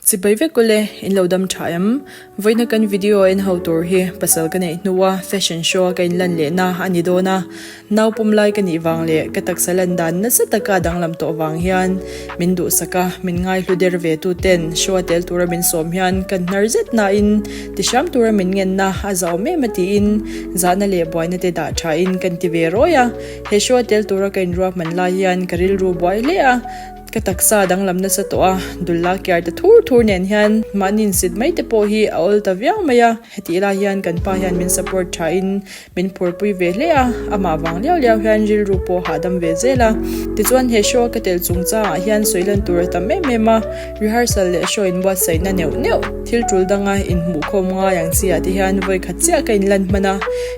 Chibai vek ule, in lo dam tha em? Vawiina kan video en ho tur hi pasal ka neih hnua fashion show a ka inlan lehna a ni dawn a. Nau pawm lai ka nih vang leh ka taksa lan dan nasa taka danglam tawh vang hian min duhsak a, min ngaihlu der ve tu ten show a tel tura min sawm hian kan hnar zet nain ti hram tura min ngenna a zau em a tiin zahna leh buaina te dah tha in kan ti ve rawi a. He show a tel tura ka inruahman lai hian ka rilru buai hle a. Ka taksa danglam nasa tawh a, dulla kiar ta thur thur nen hian mahni insit mai te pawh hi a awl ta viau mai a, hetih lai hian kan pa hian min support tha in min phurpui ve hle a, amah vang liau liau hian rilru pawh hahdam ve zel a. Tichuan he show a ka tel chungchangah hian sawi lan tur a tam em em a, rehearsal leh show inbuatsaihna neuh neuh, thil tul danga inhmuhkhawm ngai ang chi ah te hian vawi khat chiah ka inlan hman a,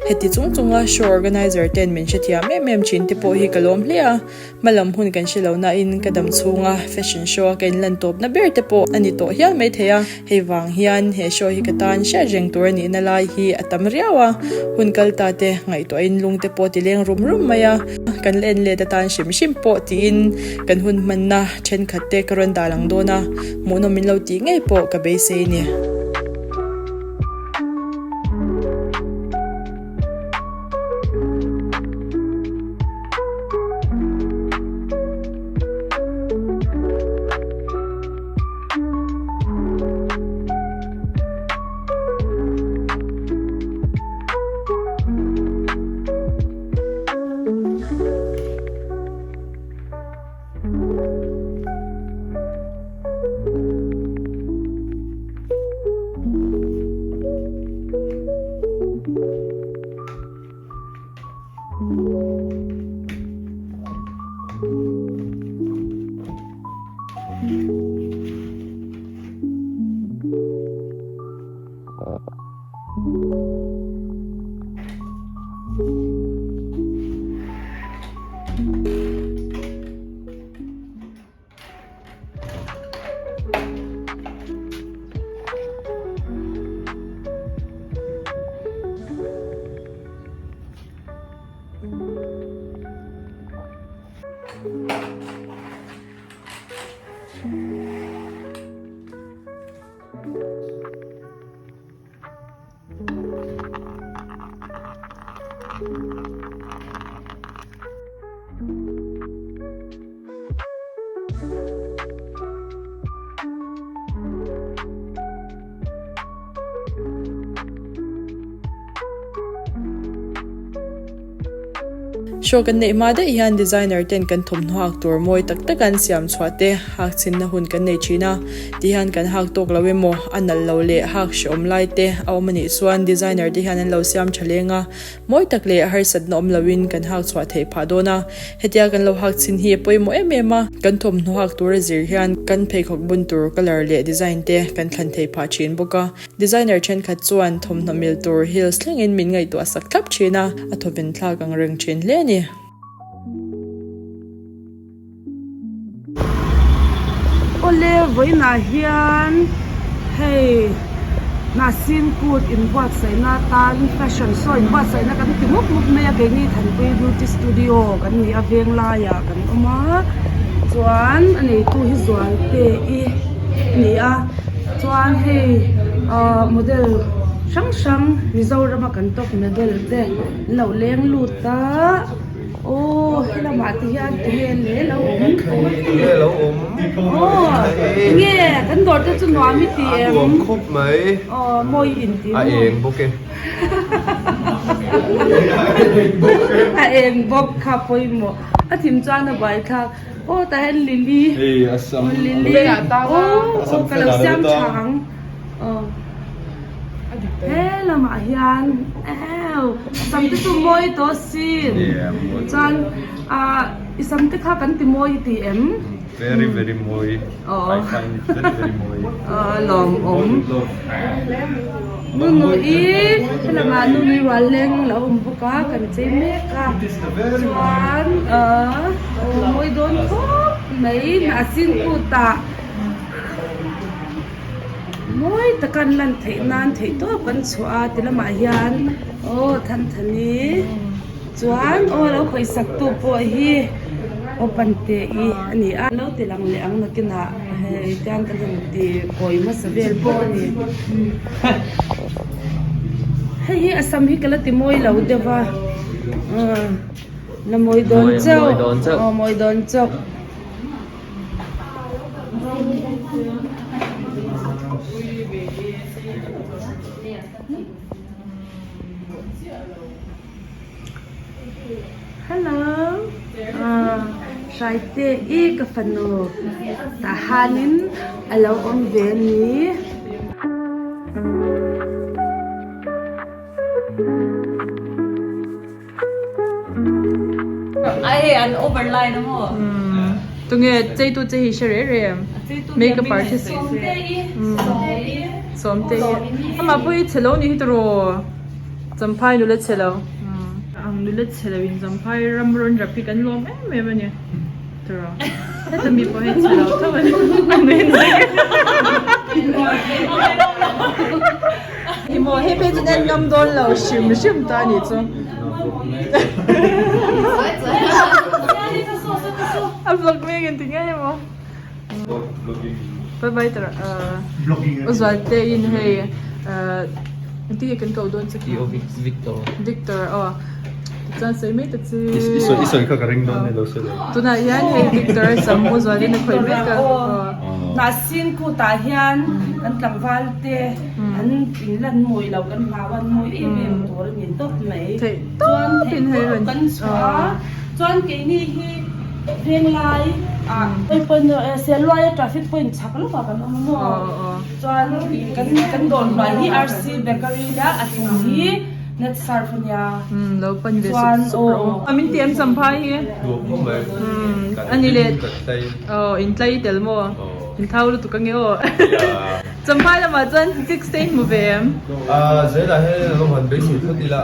heti chung chunga show organizer ten min hrethiam em em thin te pawh hi ka lawm hle a. Hmalam hun kan hre lo nain ka dam chhunga fashion show a ka inlan tawpna ber te pawh a ni tawh hial mai thei a, hei vang hian he show hi ka tan hriat reng tur a nihna lai hi a tam riau a, hun kal ta te ngaihtuahin lung te pawh ti leng rum rum mai a, kan la en let atan hrim hrim pawh tiin kan hun hmanna thenkhat te ka rawn dah lang dawn a, hmuhnawm min lo tih ngei pawh ka beisei a ni. Show kan neih hma daih hian designer ten kan thawmhnaw hak tur mawi tak tak an siam chhuah te hak chhinna hun kan nei thin a, tihian kan hak tawk lo emaw a nalh lo leh hak hrehawm lai te a awm anih chuan designer te hian an lo siam tha leng a, Mawi tak leh harsatna awm loin kan hak chhuah theih phah dawn a, hetia kan lo hak chhin hi a pawimawh em em a, kan thawmhnaw hak tur a zir hian kan pheikhawk bun tur colour leh design te kan thlan theih phah thin bawk a, designer thenkhat chuan thawmhnaw mil tur heels thlengin min ngaihtuah sak thlap thin a, a thawven thlak ang reng thin hle a ni. Awle vawiinah hian hei Hnahsin kut inbuatsaihna atan fashion show inbuatsaihna kan ti mup mup mai a keini Thanpui beauty studio kan ni a veng laiah kan awm a chuan a neitu hi Zualte i a ni a chuan hei ahh model hrang hrang Mizoram a kan top model te an lo leng lut a. Aw he lamah te hian tinge le lo awm Tinge lo awm Aw tinge kan dawr te chu nuam i ti em A nuam khawp mai Aw mawi in ti A eng bawk e A eng bawk kha pawimawh a thim chuan a buaithlak Aw tah hian Lily Hei a sam Lily Aw aw ka lo siam tha ang Aw. He lamah hian ehh sam te chu mawi tawh asin chuan ah i sam te kha kan ti mawi i ti em? Very very mawi I find it very very mawi Aw lawmawm Nunui he lamah Nunui rual leng lo awm bawk a kan chei mek a chuan ah aw mawi dawn khawp mai hnahsin kutah. Mawi taka an lan theih nan theih tawp kan chhuah a ti lamah hian aw Thanthani chuan aw lo khawih sak tu pawh hi aw Pante-i a ni a lo ti lang leh ang nakinah. Hei tiang kan han ti kawi hmasa vel pawh a ni. Hei hi a sam hi ka la ti mawi lo deuh va la mawi dawn chauh aw mawi dawn chauh. Hello ah Hraite i ka fanu tah hianin a lo awm ve a ni. Tunge cheitu che hi hre reh reh em makeup artist Sawmte hi amah pawh hi chhe lo ni hi tiraw Champhai nula chhe lo ang nula chhe lo in Champhai ram rawn rap hi kan lawm em em a ni tiraw heta mi pawh hi chhe lo tho a ni a nui nui Ni maw hei phei chu en ngam dawn lo hrim hrim ta a nih chu. A vlog mek in ti ngei emaw. Bye bye tara uh Uzualte in hei uh engtin nge kan ko dawn che kha? Victor. Victor aw tichuan sawi mai ta che. I sawi kha ka ring dawn e lo sawi lo. Tunah hian hei Victor a sam Uzualte in a khawih mek a. Hnahsin kutah hian kan tlangval te an inlan mawi lo kan hlau a, an mawi em em tur a ni tawp mai. Chuan theihtawp kan chhuah a, chuan keini hi Venglai ah Sialuaia traffic point chhak lawkah kan awm a maw? Chuan kan dawr hnuai hi RC Bakery nia a chung hi Net surf a nia. Umm lo pan ve sup sup rawh u. A min ti em champhai hi. Umm ani le aw in tlai tel maw in thau lutuk ange aw. Champhai lamah chuan six te in hmu ve em. Zelah hian a lo han beisei phawt ila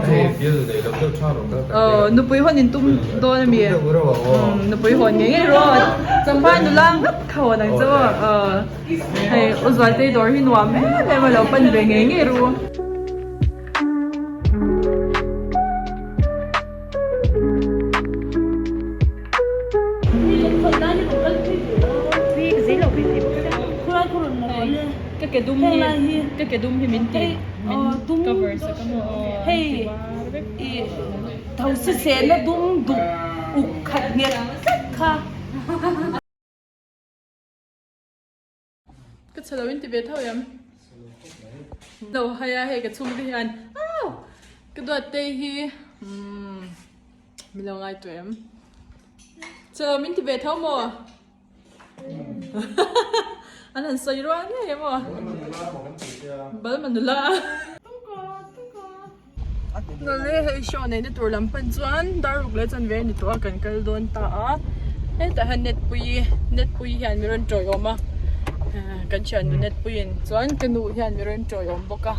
hei bial nei lo deuh tha rawh ka kan Aw nupui hawn in tum dawn ami. Umm nupui hawn ngei ngei rawh aw. Champhai nula ngat kha hawn ang che aw. Aw hei u Zualtei dawr hi nuam em em a lo pan ve ngei ngei ru. Ka ke dum hi ka ke dum hi min ti min cover sak a maw hei i thosi sehna dum duk uk khat nghet tlat kha. Ka chhe lo in ti ve tho em? No hai a hei ka chhung te hian au ka duat te hi umm min lo ngai tawh em? Chhe lo min ti ve tho maw? An han sawi rual ngei em aw? Balma nula. Nule hei show neihna tur lam pan chuan daruk leh chanve a ni tawh a kan kal dawn ta a hetah hian net pui net pui hian min rawn tawiawm a kan thiannu net puiin chuan ka nu hian min rawn tawiawm bawk a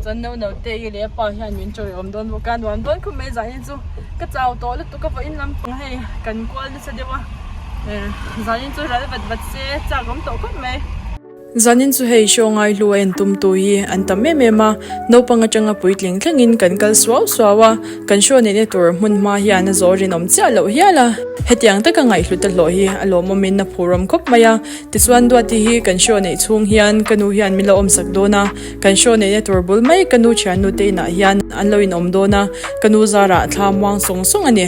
chuan no no te i leh a pa hian min tawiawm dawn bawk a nuam dawn khawp mai zan hi chu ka chau tawh lutuk a vawiin lampang hei kan kual nasa deuh a zan hi chu ral vat vat se chak awm tawh khawp mai. Zanin chu hei show ngaihlu a en tum tu hi an tam em em a, naupang atanga puitling thlengin kan kal suau suau a, kan show neihna tur hmun hma hian a zawh rinawm chiah loh hial a, hetiang taka ngaihhlut a hlawh hi a lawmawmin a phurawm khawp mai a, tichuan Duati hi kan show neih chhung hian ka nu hian min lo awmsak dawn a, kan show neihna tur bul mai ka nu thiannu te inah hian an lo inawm dawn a, ka nu zarah thla muang sawng sawng a ni.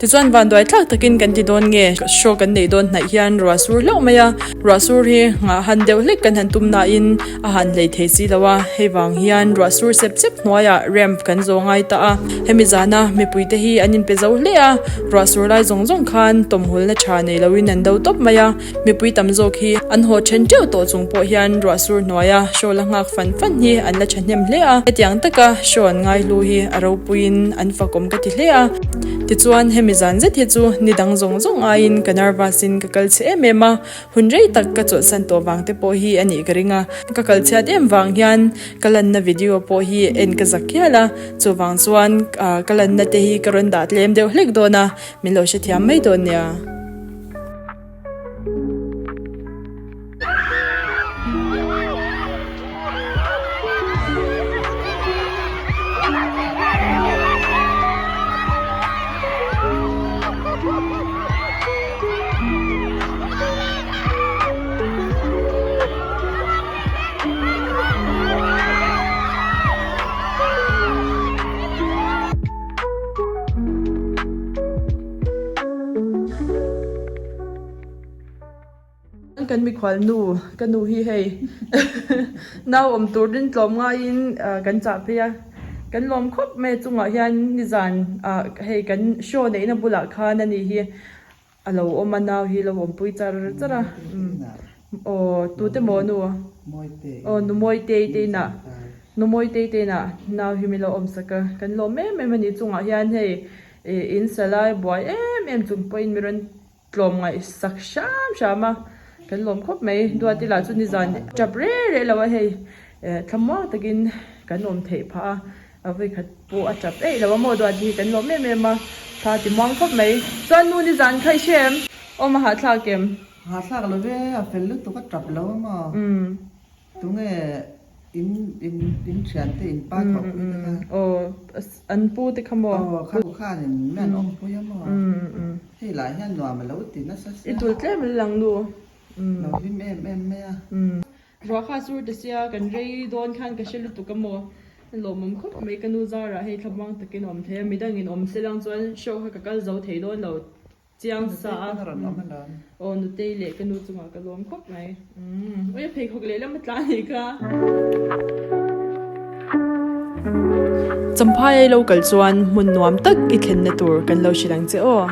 Tichuan vanduai thlak takin kan ti dawn nge? Show kan neih dawn hnaih hian ruah sur hlauh mai a, ruah sur hi nghah han deuh hlek kan han tum nain a han hlei thei si lo a, hei vang hian ruah sur sep sep hnuaiah ramp kan zawh ngai ta a, hemi zana mipuite hi an inpe zo hle a, ruah sur lai zawng zawng khan tawmhulna tha nei loin an do tawp mai a, mipui tam zawk hi an haw then teuh tawh chung pawh hian ruah sur hnuaia show la nghak fan fan hi an la thahnem hle a, hetiang taka show an ngaihlu hi a ropuiin an fakawm ka ti hle a. Tichuan hemi zan zet hi chu ni dang zawng zawng aiin ka nervous in ka kal chhe em em a, hun rei tak ka chawlhsan tawh vang te pawh hi a nih ka ring a, ka kal chhiat em vang hian ka lanna video pawh hi en ka zak hial a, chuvang chuan ka lanna te hi ka rawn dah tlem deuh hlek dawn a, min lo hrethiam mai dawn nia. kan mikhual nu ka nu hi hei nau awm turin tlawm ngaiin kan chah phei a kan lawm khawp mai a chungah hian nizan ah hei kan show neihna bulah khan ani hi a lo awm a nau hi lo awmpui char char a aw tute maw nu aw nu Mawitei te inah nu Mawitei te inah nau hi min lo awm sak a kan lawm em em a ni chungah hian hei ih in sa lai buai em em chung pawhin mi rawn tlawm ngaih sak hram hram a kan lawm khawp mai duat ila chu nizan tap reh reh lo a hei eh thlamuang takin kan awm theih phah a a vawikhat pawh a tap eih lo a maw duat hi kan lawm em em a thla ti muang khawp mai chuan nu nizan kha i hre em awm a hahthlak em? Hahthlak lo ve a fel lutuk a tap lo a maw? Tunge in in in thian te in pa thawh pui te kha? Aw an pu te kha maw? Aw kha khan in mi an awm pui a maw? Hei lah hian nuam a lo ti nasa sia. I tul tlem a lang nu. Lo hlim em em mai a. Ruah kha sur ta sia kan rei dawn khan ka hre lutuk a maw? Lawmawm khawp mai ka nu zarah hei thlamuang takin a awm thei a midangin awm se lang chuan show kha ka kal zo thei dawn lo. Chiang sa a aw nutei leh ka nu chungah ka lawm khawp mai umm ui a pheikhawk leh lam a tla anih kha. Champhai ai lo kal chuan hmun nuam tak i thlenna tur kan lo hrilh ang che aw.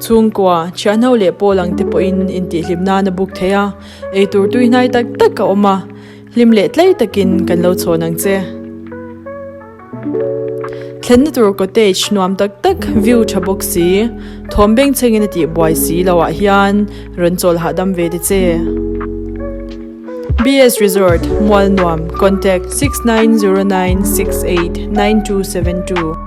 Chhungkua, thianho leh pawl ang te pawhin intihhlim nan a buk thei a, eitur tui hnai tak tak a awm a, hlim leh tlei takin kan lo chhawn ang che. Thlenna tur cottage nuam tak tak view tha bawk si, thawm bengchhengin a tih buai si lo ah hian rawn chawl hahdam ve te che. BS Resort, Mualnuam, Contact, 6909689272.